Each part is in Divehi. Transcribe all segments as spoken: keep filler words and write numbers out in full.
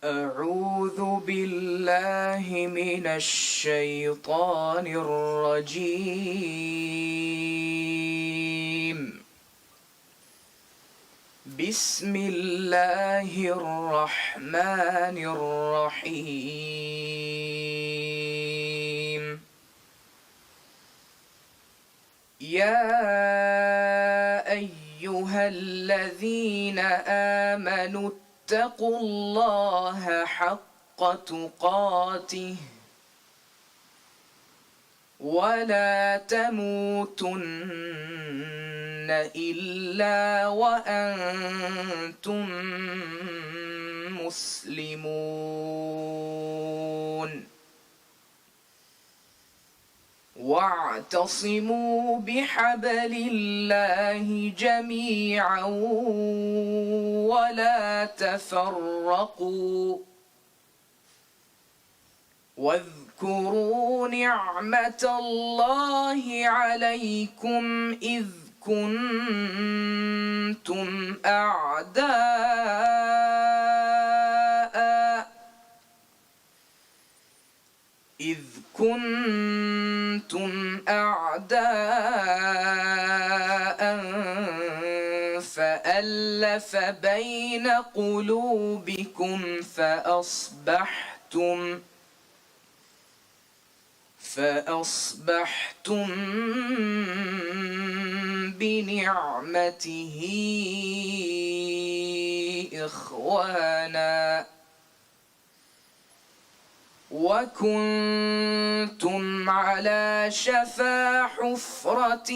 أعوذ بالله من الشيطان الرجيم. بسم الله الرحمن الرحيم. يا أيها الذين آمنوا اتقوا الله حق تقاته ولا تموتن إلا وأنتم مسلمون. واعتصموا بحبل الله جميعا ولا تفرقوا. واذكروا نعمة الله عليكم إذ كنتم أعداء إذ كنتم أعداء فألف بين قلوبكم فأصبحتم فأصبحتم بنعمته إخوانا وكنتم على شفا حفرة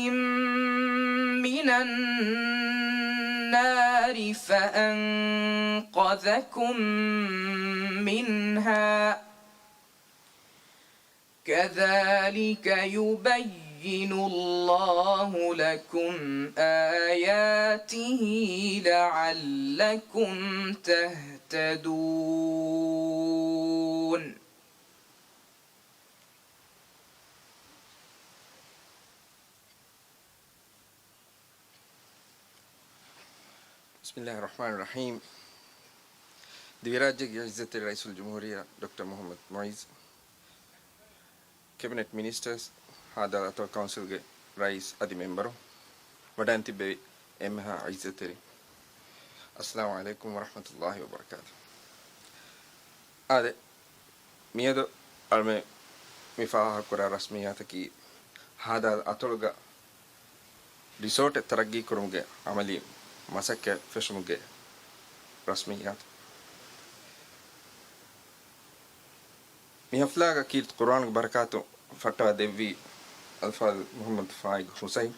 من النار فأنقذكم منها كذلك يبين الله لكم آياته لعلكم تهتدون. بسم الله الرحمن الرحيم. ދިވެހިރާއްޖޭގެ ޢިއްޒަތްތެރި ރައީސުލްޖުމްހޫރިއްޔާ ޑޮކްޓަރ މުޙައްމަދު މުޢިއްޒު، ކެބިނެޓް މިނިސްޓަރސް، ހާދަ އަތޮޅު ކައުންސިލްގެ ރައީސް އަދި މެމްބަރު، ވަޑައިން ތިއްބެވި އެންމެހާ ޢިއްޒަތްތެރި، އައްސަލާމު ޢަލައިކުމް ވަރަޙްމަތުﷲި ވަބަރަކާތު. އާދެ، މިއަދު އަޅުމެން މި ފާހަގަކުރާ ރަސްމިއްޔާތަކީ، ހާދަ އަތޮޅުގަ ރިސޯޓެއް ތަރައްގީކުރުމުގެ ޢަމަލީ މަސައްކަތް ފެށުމުގެ ރަސްމިއްޔާތު. މި ޙަފްލާގަ ކީރިތި ޤުރުއާންގެ ބަރަކާތު ފައްޓަވާ ދެއްވީ އަލްފާޟިލް މުޙައްމަދު ފާއިގް ޙުސައިން.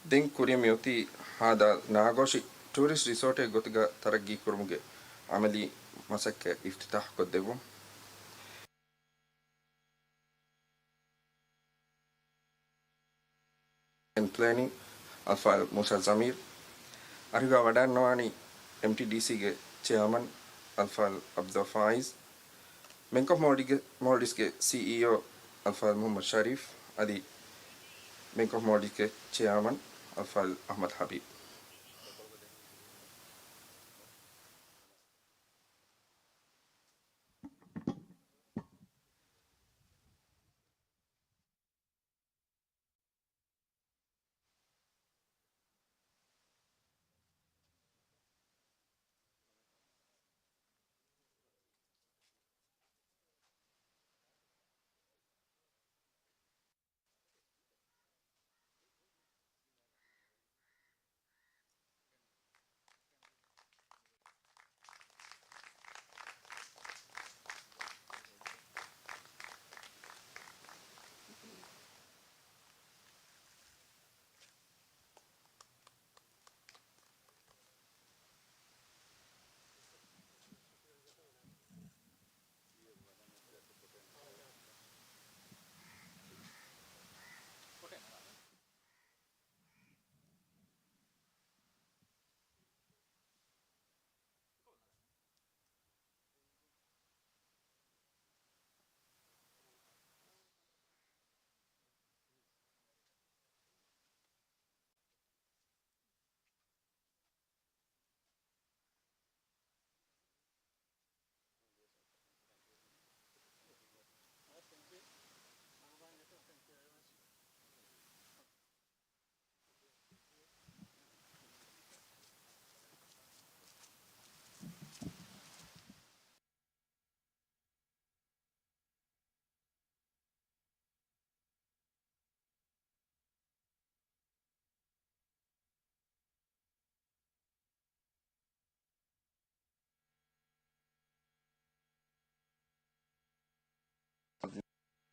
ދެން ކުރިން މިއޮތީ ހާދަ ނާގޯޝި ޓޫރިސްޓް ރިސޯޓެއް ގޮތުގަ ތަރައްގީކުރުމުގެ ޢަމަލީ މަސައްކަތް އިފްތިތާޙުކޮށްދެއްވުން. ޕްލޭނިން އަލްފާޟިލް މޫސާ ޒަމީރް، އަރިހުގަ ވަޑައިންނަވާނީ އެމްޓީޑީސީގެ ޗެއާމަން އަލްފާޟިލް ޢަބްދުﷲ ފާއިޒް، ބެންކް އޮފް މޯލްޑިވްސްގެ، މޯލްޑިވްސްގެ ސީއީއޯ އަލްފާޟިލް މުޙައްމަދު ޝަރީފް އަދި ބެންކް އޮފް މޯލްޑިވްސްގެ ޗެއާމަން އަލްފާޟިލް އަޙްމަދު ޙަބީބް.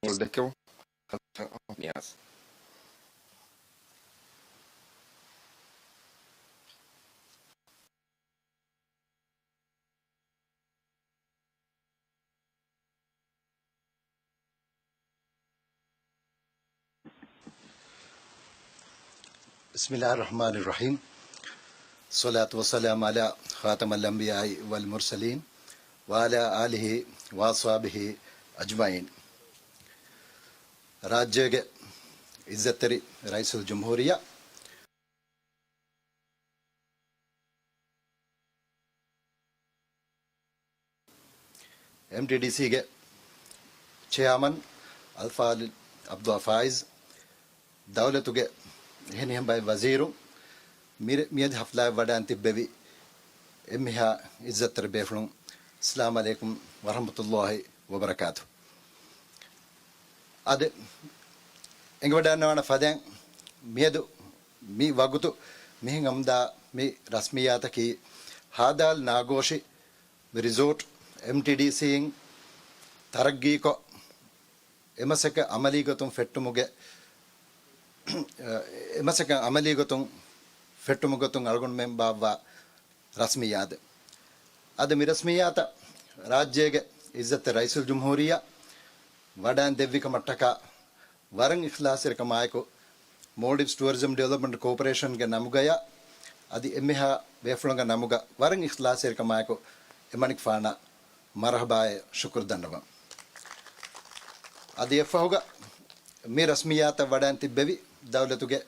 ދެކެވުން. ނިޔާޒް. بسم الله الرحمن الرحيم. الصلاة والسلام على خاتم الأنبياء والمرسلين وعلى آله وأصحابه أجمعين. ރާއްޖޭގެ އިއްޒަތްތެރި ރައީސުލްޖުމްހޫރިއްޔާ، އެމްޓީޑީސީގެ ޗެއާމަން އަލްފާޟިލް ޢަބްދުﷲ ފާއިޒް، ދައުލަތުގެ އެހެނިހެން ބައެއް ވަޒީރުން، މި-، މިއަދު ހަފްލާއަށް ވަޑައިން ތިއްބެވި އެންމެހާ އިއްޒަތްތެރި ބޭފުޅުން، އައްސަލާމު ޢަލައިކުމް ވަރަޙްމަތުﷲ ވަބަރަކާތު. އަދި އެނގިވަޑައިގަންނަވާނެ ފަދައިން މިއަދު މި ވަގުތު މިހެން އަމުދާ މި ރަސްމިއްޔާތަކީ ހާދާލް ނާގޯށި މި ރިސޯޓް އެމްޓީޑީސީއިން ތަރައްގީކޮށް، އެމަސައްކަތް އަމަލީގޮތުން ފެއްޓުމުގެ، އެމަސައްކަތް އަމަލީގޮތުން ފެއްޓުމުގެ ގޮތުން އަޅުގަނޑުމެން ބާއްވާ ރަސްމިއްޔާތެއް. އަދި މި ރަސްމިއްޔާތަށް ރާއްޖޭގެ އިއްޒަތްތެރި ރައީސުލްޖުމްހޫރިއްޔާ ވަޑައިން ދެއްވި ކަމަށްޓަކާ ވަރަށް އިޚްލާޞްތެރިކަމާއެކު، މޯލްޑިވްސް ޓުއަރިޒަމް ޑިވެލޮޕްމަންޓް ކޯޕަރޭޝަންގެ ނަމުގަޔާ އަދި އެންމެހާ ބޭފުޅުންގެ ނަމުގަ ވަރަށް އިޚްލާޞްތެރިކަމާއެކު އެމަނިކުފާނަށް މަރުޙަބާއެއް ޝުކުރު ދަންނަވަން. އަދި އެއަށްފަހުގަ މި ރަސްމިއްޔާތަށް ވަޑައިން ތިއްބެވި ދައުލަތުގެ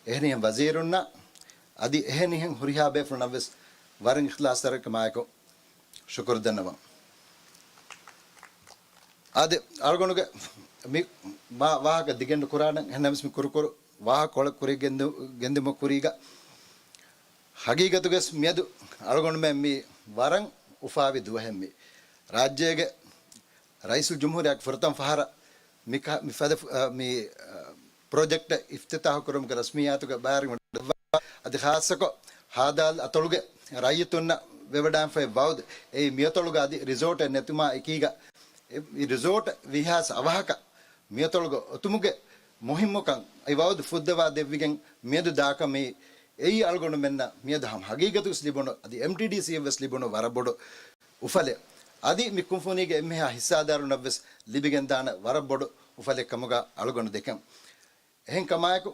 އެހެނިހެން ވަޒީރުންނަށް އަދި އެހެނިހެން ހުރިހާ ބޭފުޅުންނަށްވެސް ވަރަށް އިޚްލާޞްތެރިކަމާއެކު ޝުކުރު ދަންނަވަން. އާދެ، އަޅުގަނޑުގެ މި މާ ވާހަކަ ދިގެއް ނުކުރާނަން، އެހެންނަމަވެސް މި ކުރުކުރު ވާހަކަކޮޅެއް ކުރިއަށް ގެންދި-، ގެންދިއުމުގެ ކުރީގަ، ހަގީގަތުގަސް މިއަދު އަޅުގަނޑުމެން މި ވަރަށް އުފާވި ދުވަހެއް މި. ރާއްޖޭގެ ރައީސުލްޖުމްހޫރިއްޔާގެ ފުރަތަމަ ފަހަރަށް މި ކަ-، މި ފަދަ ފު-، އަ، މި، އަ، ޕްރޮޖެކްޓް އިފްތިތާޙު ކުރުމުގެ ރަސްމިއްޔާތުގެ ބައިވެރިވުން އަދި ޚާއްޞަކޮށް ހާދާލް އަތޮޅުގެ ރައްޔިތުންނަށް ވެވަޑައިގެންފައި ވައުދު އެއީ މިއަތޮޅުގަ އަދި ރިސޯޓެއް ނެތުމާ އެކީގަ، އެ، މި ރިސޯޓް ވީހާވެސް އަވަހަކަށް މިއަތޮޅުގަ އޮތުމުގެ މުހިއްމުކަން އެ ވައުދު ފުއްދަވާ ދެއްވިގެން މިއަދު ދާކަމީ އެއީ އަޅުގަނޑުމެންނަށް މިއަދު ހަމަ ހަގީގަތުވެސް ލިބުނު އަދި އެމްޓީޑީސީއަށްވެސް ލިބުނު ވަރަށް ބޮޑު އުފަލެއް. އަދި މި ކުންފުނީގެ އެންމެހާ ހިއްސާދާރުންނަށްވެސް ލިބިގެންދާނެ ވަރަށް ބޮޑު އުފަލެއް ކަމުގަ އަޅުގަނޑު ދެކެން. އެހެންކަމާއެކު،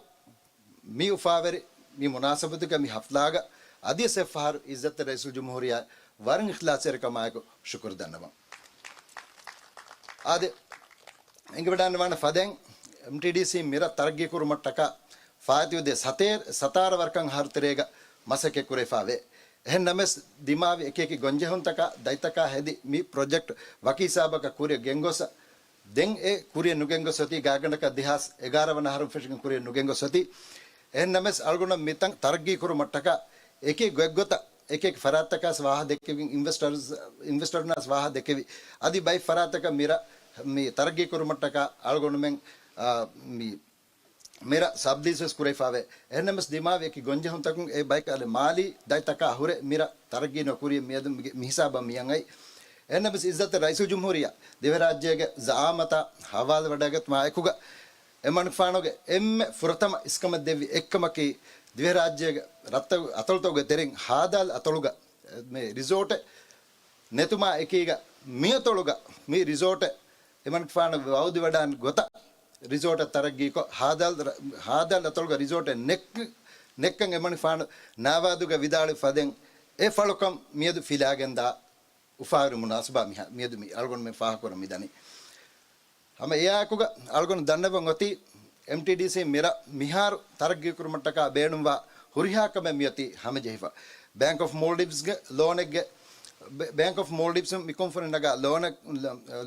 މި އުފާވެރި މި މުނާސަބަތުގަ މި ހަފްލާގަ އަދިވެސް އެއްފަހަރު އިއްޒަތްތެރި ރައީސުލްޖުމްހޫރިއްޔާ ވަރަށް އިޚްލާޞްތެރިކަމާއެކު ޝުކުރު ދަންނަވަން. އާދެ، އެނގިވަޑައިގަންނަވާނެ ފަދައިން، އެމްޓީޑީސީ މިރަށް ތަރައްގީކުރުމަށްޓަކާ ފާއިތުވެދޭ ސަތޭ-، ސަތާރަ ވަރަކަށް އަހަރު ތެރޭގަ މަސައްކަތް ކުރެވިފާވޭ. އެހެން ނަމަވެސް، ދިމާވި އެކިއެކި ގޮންޖެހުންތަކާ ދަތިތަކާ ހެދި މި ޕްރޮޖެކްޓް ވަކި ހިސާބަކަށް ކުރިއަށް ގެންގޮސް، ދެން އެ ކުރިއަށް ނުގެންގޮސް އޮތީ، ގާތްގަނޑަކަށް ދެހާސް އެގާރަ ވަނަ އަހަރުން ފެށިގެން ކުރިއަށް ނުގެންގޮސް އޮތީ. އެހެން ނަމަވެސް، އަޅުގަނޑު މިތަން ތަރައްގީ ކުރުމަށްޓަކާ އެކި ގޮތްގޮތަށް އެކި އެކި ފަރާތްތަކާސް ވާހަ ދެއްކެވި، އިންވެސްޓަރުންނާސް ވާހަ ދެއްކެވި، އަދި ބައެއް ފަރާތްތަކަށް މިރަށް މި ތަރައްގީ ކުރުމަށްޓަކާ އަޅުގަނޑުމެން، އާ، މި މިރަށް ސަބްލީސް ވެސް ކުރެވިފާވޭ. އެހެންނަމަވެސް، ދިމާވި އެކި ގޮންޖެހުންތަކުން އެ ބަޔަކަށް އަލި މާލީ ދަތިތަކާ ހުރެ މިރަށް ތަރައްގީ ނުކުރި މިއަދު މި، މި ހިސާބަށް މިއަންގައި. އެހެންނަމަވެސް، އިއްޒަތްތެރި ރައީސުލްޖުމްހޫރިއްޔާ ދިވެހިރާއްޖޭގެ ޒަޢާމަތާ ހަވާލުވެވަޑައިގަތުމާ އެކުގަ، އެމަނިކުފާނުގެ އެންމެ ފުރަތަމަ އިސްކަމެއް ދެއްވި އެއްކަމަކީ، ދިވެހިރާއްޖޭގެ ރަށްތައް އަތޮޅުތަކުގެ ތެރެއިން ހާދާލް އަތޮޅުގަ މި ރިސޯޓެއް ނެތުމާ އެކީގަ، މިއަތޮޅުގަ މި ރިސޯޓެއް އެމަނިކުފާނު ވައުދުވެވަޑައިގަތް ގޮތަށް ރިސޯޓެއް ތަރައްގީކޮށް، ހާދާލް، ހާދާލް އަތޮޅުގަ ރިސޯޓެއް ނެއްކި، ނެއްކަން އެމަނިކުފާނު ނާވާދުގަ ވިދާޅުވި ފަދައިން އެ ފަޅުކަން މިއަދު ފިލާގެންދާ އުފާވެރި މުނާސަބާ މިހާ-، މިއަދު މި އަޅުގަނޑުމެން ފާހަގަކުރަން މިދަނީ. ހަމަ އެއާއެކުގަ އަޅުގަނޑު ދަންނަވަން އޮތީ، އެމްޓީޑީސީ މިރަށް މިހާރު ތަރައްގީކުރުމަށްޓަކާ ބޭނުންވާ ހުރިހާ ކަމެއް މިއޮތީ ހަމަޖެހިފަ. ބޭންކް އޮފް މޯލްޑިވްސްގެ ލޯނެއްގެ، ބޭ-، ބޭންކް އޮފް މޯލްޑިވްސް މި ކުންފުނި ނަގާ ލޯނެއް،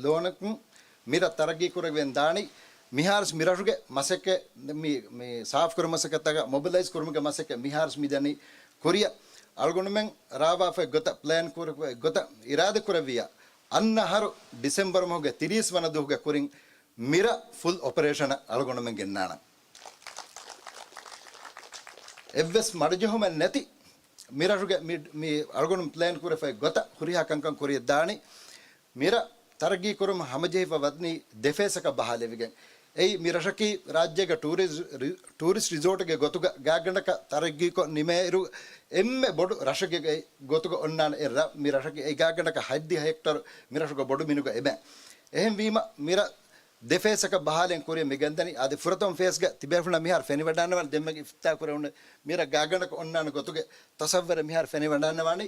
ލޯނަކުން މިރަށް ތަރައްގީކުރެވިގެން ދާނީ. މިހާރުސް މިރަށުގެ މަސައްކަތް މި، މި ސާފުކުރުމަށް މަސައްކަތްތަކަށް މޮބިލައިޒް ކުރުމުގެ މަސައްކަތް މިހާރުސް މިދަނީ ކުރިއަށް. އަޅުގަނޑުމެން ރާވާފައި ގޮތަށް، ޕްލޭން ކުރެފައި ގޮތަށް އިރާދަކުރެއްވިއްޔާ، އަންނަ އަހަރު ޑިސެމްބަރު މަހުގެ ތިރީސް ވަނަ ދުވަހުގެ ކުރިން މިރަށް ފުލް އޮޕަރޭޝަނަށް އަޅުގަނޑުމެން ގެންނާނަން. އެއްވެސް މަޑުޖެހުމެއް ނެތި މިރަށުގެ މި، މި އަޅުގަނޑު ޕްލޭން ކުރެފައި ގޮތަށް ހުރިހާ ކަންކަން ކުރިއަށް ދާނީ. މިރަށް ތަރައްގީ ކުރުމަށް ހަމަޖެހިފަ ވަނީ ދެ ފޭސްއަކަށް ބަހާލެވިގެން. އެއީ މި ރަށަކީ ރާއްޖޭގެ ޓޫރިސް-، ރި-، ޓޫރިސްޓް ރިސޯޓްގެ ގޮތުގަ ގާތްގަނޑަކަށް ތަރައްގީކޮށް ނިމޭއިރު، އެންމެ ބޮޑު ރަށެއްގެ ގޮތުގަ އޮންނާނެ އެ ރަށް. މި ރަށަކީ އެ ގާތްގަނޑަކަށް ހަތްދިހަ ހެކްޓަރު މި ރަށުގަ ބޮޑު މިނުގަ އެބަ. އެހެންވީމަ، މި ރަށް ދެ ފޭސްއަކަށް ބަހާލެން ކުރިއަށް މި ގެންދަނީ. އަދި ފުރަތަމަ ފޭސްގަ ތިބޭފުޅުންނަށް މިހާރު ފެނިވަޑާންވާނެ، ދެންމެ އިފްތިތާހު ކުރެވުނު މި ރަށް ގާތްގަނޑަކަށް އޮންނާނެ ގޮތުގެ ތަސައްވަރެއް މިހާރު ފެނިވަޑާންވާނީ.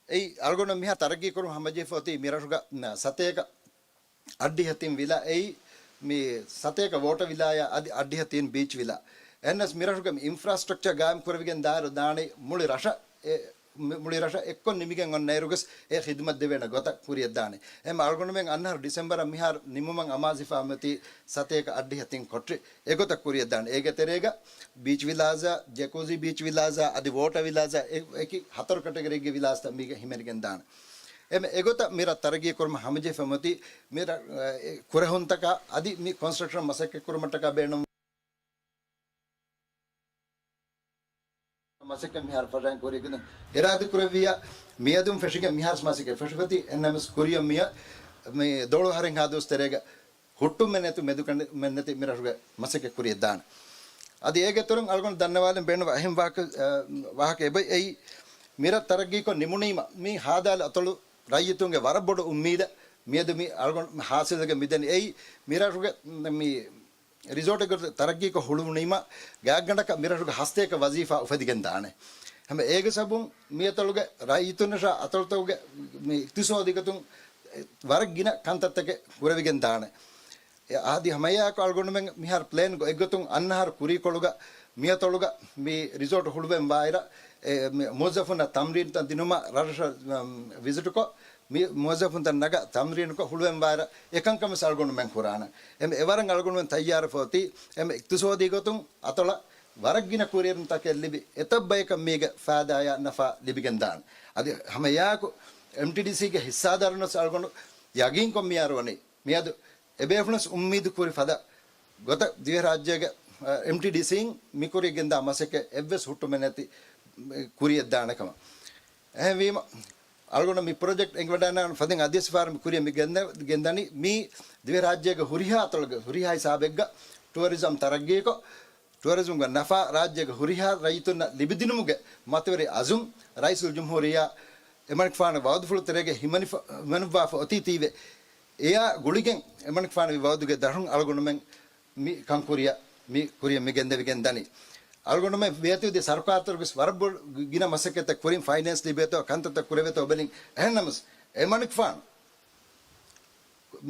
އެއީ އަޅުގަނޑު މިހާރު ތަރައްގީ ކުރުމަށް ހަމަޖެހިފަ އޮތީ މި ރަށުގަ، ނަ، ސަތޭކަ އަށްޑިހަ ތިން ވިލާ. އެއީ މި ސަތޭކަ ވޯޓަ ވިލާޔާ އަދި އަށްޑިހަ ތިން ބީޗް ވިލާ. އެހެނަސް މި ރަށުގެ މި އިންފްރާސްޓްރަކްޗަރ ގާއިމް ކުރެވިގެން ދާއިރު ދާނީ މުޅި ރަށަށް، އެ، މި-، މުޅި ރަށަށް އެއްކޮށް ނިމިގެން އޮންނައިރުވެސް އެ ޚިދުމަތް ދެވޭނެ ގޮތަށް ކުރިއަށް ދާނެ. އެހެން އަޅުގަނޑުމެން އަންނަ އަހަރު ޑިސެމްބަރަށް މިހާރު ނިމުމަށް އަމާޒުވެފަ މިއޮތީ ސަތޭކަ އަށްޑިހަ ތިން ކޮޓަރި. އެގޮތަށް ކުރިއަށް ދާނެ. އޭގެ ތެރޭގަ ބީޗް ވިލާޒާ، ޖެކޫޒީ ބީޗް ވިލާޒާ އަދި ވޯޓަ ވިލާޒާ އެ-، އެކި ހަތަރު ކެޓަގަރީގެ ވިލާޒްތައް މީގަ ހިމެނިގެން ދާނެ. އެމެ އެގޮތަށް މި ރަށް ތަރައްގީ ކުރުމަށް ހަމަޖެހިފަ މިއޮތީ މި ރަށް، އެ، ކުރެހުންތަކާ އަދި މި ކޮންސްޓްރަކްޝަން މަސައްކަތް ކުރުމަށްޓަކާ ބޭނުން މަސައްކަތް މިހާރު ފަށަން ކުރިގެން އިރާދަ ކުރެއްވިޔާ، މިއަދުން ފެށިގެން މިހާރު މަސައްކަތް ފެށިފަތި. އެހެންނަމަވެސް ކުރިއަށް މިއަށް މި ދޮޅު އަހަރެއްހާ ދުވަސް ތެރޭގަ ހުއްޓުމެއް ނެތި މެދުކަނޑި-، މެއްނެތި މި ރަށުގެ މަސައްކަތް ކުރިއަށް ދާނެ. އަދި އޭގެ އިތުރުން އަޅުގަނޑު ދަންނަވާލަން ބޭނުންވާ އެހެން ވާހަކަ، އަ، ވާހަކަ އެބަ އެއީ، މި ރަށް ތަރައްގީކޮށް ނިމުނީމަ، މި ހާދާލި އަތޮޅު ރައްޔިތުންގެ ވަރަށް ބޮޑު އުއްމީދެއް މިއަދު މި އަޅުގަނޑު ހާސިލްވެގެން މިދަނީ. އެއީ މި ރަށުގެ މި ރިސޯޓެއްގަ ތަރައްގީކޮށް ހުޅުވުނީމަ، ގާތްގަނޑަކަށް މި ރަށުގެ ހަސަތޭކަ ވަޒީފާ އުފެދިގެން ދާނެ. ހަމަ އޭގެ ސަބަބުން މި އަތޮޅުގެ ރައްޔިތުންނަށާ އަތޮޅުތަކުގެ މި އިޤްތިޞާދީ ގޮތުން ވަރަށް ގިނަ ކަންތައްތަކެއް ކުރެވިގެން ދާނެ. އެ އަދި ހަމައެއާއެކު އަޅުގަނޑުމެން މިހާރު ޕްލޭންގޮ އެއްގޮތުން އަންނަ އަހަރު ކުރީކޮޅުގަ މި އަތޮޅުގަ މި ރިސޯޓު ހުޅުވެން ވާއިރަށް، އެ، މި މުވައްޒަފުންނަށް ތަމްރީންތައް ދިނުމަށް ރަށްރަށަށް، އަމް، ވިޒިޓުކޮށް، މި މުވައްޒަފުންތައް ނަގާ ތަމްރީނުކޮށް ހުޅުވެން ވާއިރަށް އެކަންކަން ވެސް އަޅުގަނޑުމެން ކުރާނަން. އެމެ އެވަރަށް އަޅުގަނޑުމެން ތައްޔާރު ފޮތީ، އެމެ އިޤްތިޞާދީ ގޮތުން އަތޮޅަށް ވަރަށް ގިނަ ކުރިއެރުންތަކެއް ލިބި، އެތައް ބަޔަކަށް މީގެ ފާއިދާޔާ ނަފާ ލިބިގެން ދާނެ. އަދި ހަމައެއާއެކު އެމްޓީޑީސީގެ ހިއްސާދާރުންވެސް އަޅުގަނޑު ޔަގީންކޮށް މިޔާރުވަނީ. މިއަދު އެބޭފުޅުންވެސް އުއްމީދު ކުރި ފަދަ ގޮތަށް ދިވެހިރާއްޖޭގެ، އަ، އެމްޓީޑީސީން މިކުރިޔަށް ގެންދާ މަސައްކަތް އެއްވެސް ހުއްޓުމެއް ނެތި، މި ކުރިޔަށް ދާނެ ކަމަށް. އެހެންވީމަ، އަޅުގަނޑަށް މި ޕްރޮޖެކްޓް އެނގިވަޑައިގަންނަވާނެ ފަދައިން އަދިވެސް ފަހަރު މި ކުރިޔަށް މި ގެންދަ-، ގެންދަނީ މީ ދިވެހިރާއްޖޭގެ ހުރިހާ އަތޮޅުގެ ހުރިހާ ހިސާބެއްގަ ޓުއަރިޒަމް ތަރައްގީކޮށް، ޓުއަރިޒަމްގެ ނަފާ ރާއްޖޭގެ ހުރިހާ ރައްޔިތުންނަށް ލިބިދިނުމުގެ މަތިވެރި އަޒުމް ރައީސުލްޖުމްހޫރިއްޔާ އެމަނިކުފާނު ވައުދުފުޅު ތެރޭގަ ހިމަނިފަ-، ހިމަނުއްވާފަ އޮތީތީވެ، އެއާ ގުޅިގެން އެމަނިކުފާނު މި ވައުދުގެ ދަށުން އަޅުގަނޑުމެން މި ކަންކުރިޔަށް މި ކުރިޔަށް މި ގެންދެވިގެން ދަނީ. އަޅުގަނޑުމެން ވޭތުވެދިޔަ ސަރުކާރުތަކުގެ ވަރަށް ބޮޑު ގިނަ މަސައްކަތްތައް ކުރިން ފައިނޭންސް ލިބޭތޯ ކަންތައްތައް ކުރެވޭތޯ ބެލިން. އެހެންނަމަސް އެމަނިކުފާނު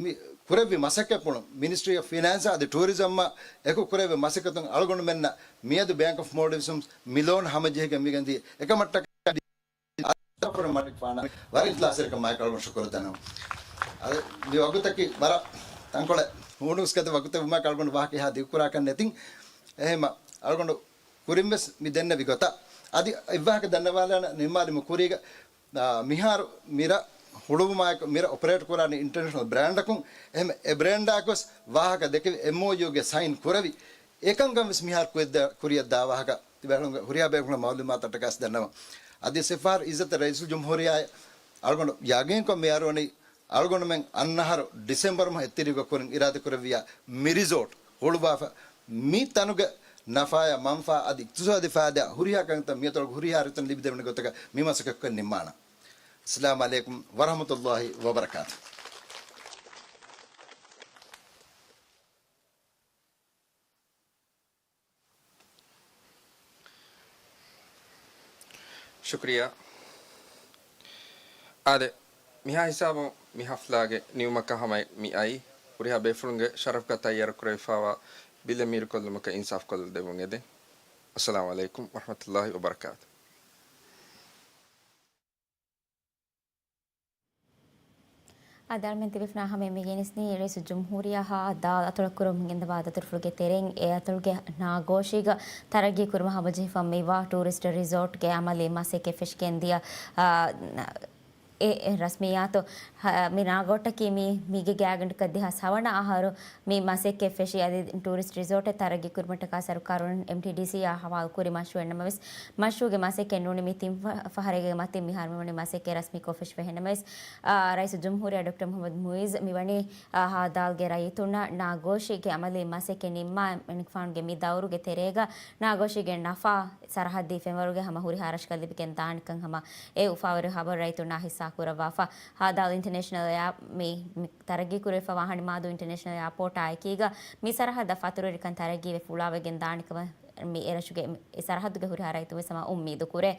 މި ކުރެއްވި މަސައްކަތްޕުޅުން މިނިސްޓްރީ އޮފް ފިނޭންސް އަދި ޓޫރިޒަމްއާ އެކު ކުރެއްވި މަސައްކަތުން އަޅުގަނޑުމެންނަށް މިއަދު ބޭންކް އޮފް މޯލްޑިވްސް މި ލޯން ހަމަޖެހިގެން މިގެންދިޔަ އެކަމަށްޓަކާ ވަރަށް އިޚްލާޞްތެރިކަމާއެކު އަޅުގަނޑު ޝުކުރު ދަންނަވަން. އަދި މި ވަގުތަކީ ވަރަށް ތަންކޮޅެއް ހޫނުސްގަދަ ވަގުތެއް ވުމާއެކު އަޅުގަނޑު ވާހަކަ އެހާ ދިގުކުރާކަށް ނެތިން. އެހެންމަ އަޅުގަނޑު ކުރިންވެސް މި ދެންނެވި ގޮތަށް އަދި އެއްވާހަކަ ދަންނަވާލާނަ ނިންމާލިމު ކުރީގަ، އާ، މިހާރު މިރަށް ހުޅުވުމާއެކު މިރަށް އޮޕަރޭޓް ކުރާނީ އިންޓަރނޭޝަނަލް ބްރޭންޑަކުން. އެހެން އެ ބްރޭންޑާކުވެސް ވާހަކަ ދެކެވި އެމްއޯޔޫގެ ސައިން ކުރެވި އެކަންކަން ވެސް މިހާރު ކުރިއަށްދާ، ކުރިއަށްދާ ވާހަކަ ތިބޭފުޅުންގެ ހުރިހާ ބޭފުޅުން މައުލޫމާތަށްޓަކާސް ދަންނަވަން. އަދި ސިފާރު އިއްޒަތް ރައީސުލްޖުމްހޫރިއްޔާ އަޅުގަނޑު ޔަގީންކޮށް މިއަރުވަނީ އަޅުގަނޑުމެން އަންނަ އަހަރު ޑިސެމްބަރު މަހު އެއްތިރީގަ ކުރިން އިރާދަކުރެއްވިޔާ މި ރިސޯޓް ހުޅުވާފަ މި ތަނުގެ ނަފާޔާ މަންފާ އަދި އިޤްތިޞާދީ ފާއިދާ ހުރިހާ ކަންތައް މިއަތޮޅުގެ ހުރިހާ ރައްޔިތުން ލިބިދެވޭނެ ގޮތަކަށް މި މަސައްކަތްކޮށް ނިންމާނަން. އައްސަލާމު ޢަލައިކުމް ވަރަޙްމަތުﷲި ވަބަރަކާތުހު. ޝުކުރިއްޔާ. އާދެ، މިހާ ހިސާބުން މި ހަފްލާގެ ނިމުމަކަށް ހަމައަށް މި އައީ، ހުރިހާ ބޭފުޅުންގެ ޝަރަފުގަ ތައްޔާރު ކުރެވިފައިވާ ބިލެއް މީރުކޮށްލުމަކަށް އިންސާފު ކޮށްދެމުން އެދެން. އައްސަލާމު ޢަލައިކުމް ވަރަޙްމަތުﷲި ވަބަރަކާތުހު. އާދެ، އަޅުމެން ތިބޭފުޅުންނާ ހަމައަށް މި ގެނެސްދިނީ ރައީސުލްޖުމްހޫރިއްޔާ ހާ ދާ އަތޮޅަށް ކުރަމުން ގެންދަވާ ދަތުރުފުޅުގެ ތެރެއިން އެ އަތޮޅުގެ ނާގޯށީގަ ތަރައްގީ ކުރުމަށް ހަމަޖެހިފަ މިވާ ޓޫރިސްޓް ރިސޯޓްގެ އަމަލީ މަސައްކަތް ފެށިގެންދިޔަ، އާ، އެ، އެ ރަސްމިއްޔާތު، މި ނާގޯއްޓަކީ މި، މީގެ ގާތްގަނޑަކަށް ދެހާސް ހަވަނަ އަހަރު މި މަސައްކަތް ފެށި އަދި ޓޫރިސްޓް ރިސޯޓެއް ތަރައްގީ ކުރުމަށްޓަކާ ސަރުކާރުން އެމްޓީޑީސީއާ ހަވާލު ކުރި މަޝްރޫއެއް ނަމަވެސް، މަޝްރޫއުގެ މަސައްކަތް ނޫނީ މި ތިން ފަ-، ފަހަރެއްގެ މަތިން މިހާރު މިވަނީ މަސައްކަތް ރަސްމީކޮށް ފެށިފަ ހެންނަމަވެސް، އާ، ރައީސުލްޖުމްހޫރިއްޔާ ޑޮކްޓަރ މުޙައްމަދު މުޢިއްޒު މިވަނީ، އާ، ހާދާލްގެ ރައްޔިތުންނަށް ނާގޯޝީގެ އަމަލީ މަސައްކަތް ނިންމާ އެމަނިކުފާނުގެ މި ދައުރުގެ ތެރޭގަ ނާގޯޝީގެ ނަފާ ސަރަހައްދީ ފެންވަރުގެ ހަމަ ހުރިހާ ރަށަކަށް ލިބިގެން ދާނެކަން ހަމަ އެ އުފާވެރި ހަބަރު ރައްޔިތުންނާ ހިއްސާ ކުރައްވާފަ. ހާދާލް އިންޓަރނޭޝަނަލް އެއާ-، މި، މި ތަރައްގީ ކުރެވިފަ ވާ ހަނި މާދޫ އިންޓަރނޭޝަނަލް އެއާޕޯޓާ އެކީގަ މި ސަރަހައްދަށް ފަތުރުވެރިކަން ތަރައްގީވެ ފުޅާވެގެން ދާނެކަމަށް މި އެރަށުގެ މި ސަރަހައްދުގެ ހުރިހާ ރައްޔިތުން ވެސް ހަމަ އުއްމީދު ކުރޭ.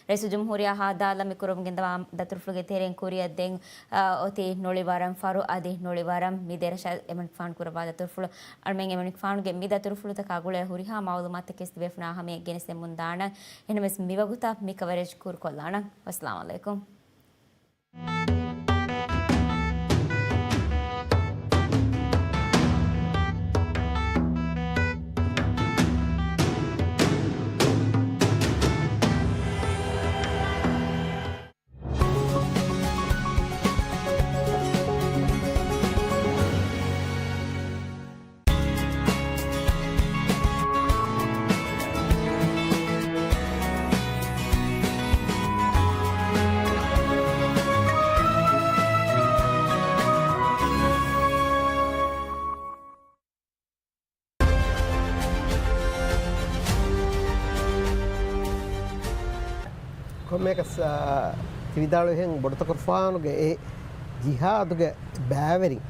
ރައީސުލްޖުމްހޫރިއްޔާ ހާދާލަށް މި ކުރަމުން ގެންދަވާ ދަތުރުފުޅުގެ ތެރެއިން ކުރިއަށް ދެން، އާ، އޮތީ ނޮޅިވަރަން ފަރު އަދި ނޮޅިވަރަން މި ދެރަށަށް އެމަނިކުފާނު ކުރައްވާ ދަތުރުފުޅު. އަޅުމެން އެމަނިކުފާނުގެ މި ދަތުރުފުޅުތަކާ ގުޅޭ ހުރިހާ މައުލޫމާތުތަކެސް ތިބޭފުޅުންނާ ހަމަޔަށް ގެނެސްދެމުން ދާނަން. އެހެންނަމަވެސް މިވަގުތަށް މި ކަވަރޭޖް ކުރުކޮށްލާނަން. ވައްސަލާމް ޢަލައިކުމް. ކޮންމެއަކަސް، އާ، ތި ވިދާޅުވިހެން ބޮޑުތަކުރުފާނުގެ އެ ޖިހާދުގެ ބައިވެރިން